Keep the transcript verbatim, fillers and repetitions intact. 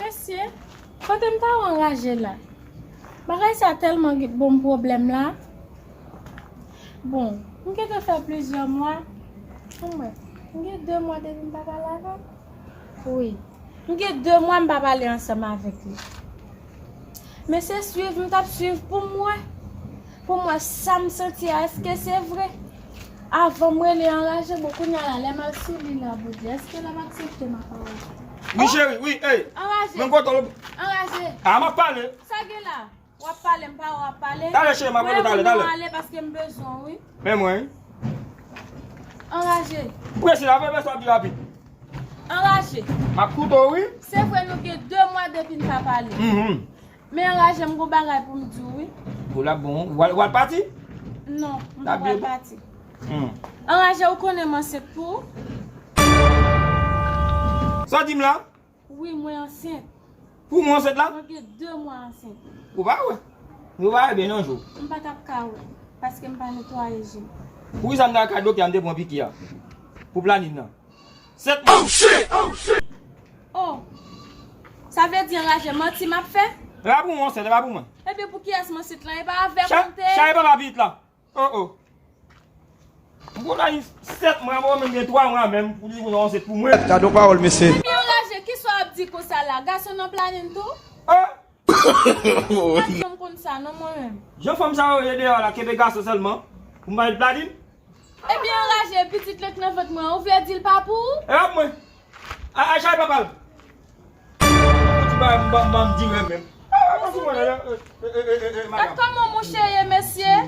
Mesye, kote m ta anraje la? Bagay sa tèlman gen bon pwoblèm la. Bon, m gentan fè plizyè mwa. Anmwey, m gen de mwa depi m pa pale avè l. Wi. M gen de mwa m pa pale ansanm avèk li. Men se swiv m t ap swiv pou m wè. Pou m wè sa m santi a, èske se vre? Avan m rele anraje, bon, kounye a la, lè m al sou li la, Bondye, èske l ap aksepte m ap pale? Wi, cheri, wi, ey. Anraje. Men kote w? Anraje. A, m ap pale. Sa gen la? W ap pale, m pa wè w ap pale. Talè, cheri, m ap rele w talè, talè. Mwen ale paske m bezwen w, wi. Men mwen. Anraje. Prese la, fè sa pi rapid. Anraje. M ap koute w, wi. Se vre nou gen de mwa depi n pa pale. Mhm. Men anraje, m gon bagay pou m di w, wi. Pou la bon, w al, w al pati? Non, m pa pral pati. Hmm. Anraje, ou konnen m ansent pou ou? Sa w di m la? Wi, mwen ansent. Pou mwen ansent la? Mwen gen de mwa ansent. Ou pa wè? Ou pa wè byen nan jou. M pa t ap ka wè, paske m pa netwaye je m. Poukisa m t al kay doktè a, m te pran piki a? Pou planin nan. Sèt mwa. Oh, shit! Oh, shit! Oh! Sa vle di anraje manti m ap fè? E pa pou mwen ansent, e pa pou mwen. Ebyen pou kiyès m ansent lan? E pa avè w m te. Chay papa pitit la. Oh, oh. M konn ay sèt mwa, mwen menm gen twa mwa menm pou li vin ansent pou mwen. Gadon pawòl, mesye. Ebyen anraje, kisa w ap di konsa la? Gason nan planin tou? Ah! Pa t janm konn sa, non, mwen menm. Jan fanm sa yo ye deyò la, kenbe gason sèlman. Pou m pa met planin. Ebyen anraje, pitit lan k nan vant mwen, ou vle di l pa pou ou? E pa pou mwen. A, a, chay papa l. Ou di ba m, ba m, ba m di mwen menm. Ah, pa pou mwen, eh, eh, eh, eh, eh, eh, madam. Gad kòman mouche ye, mesye.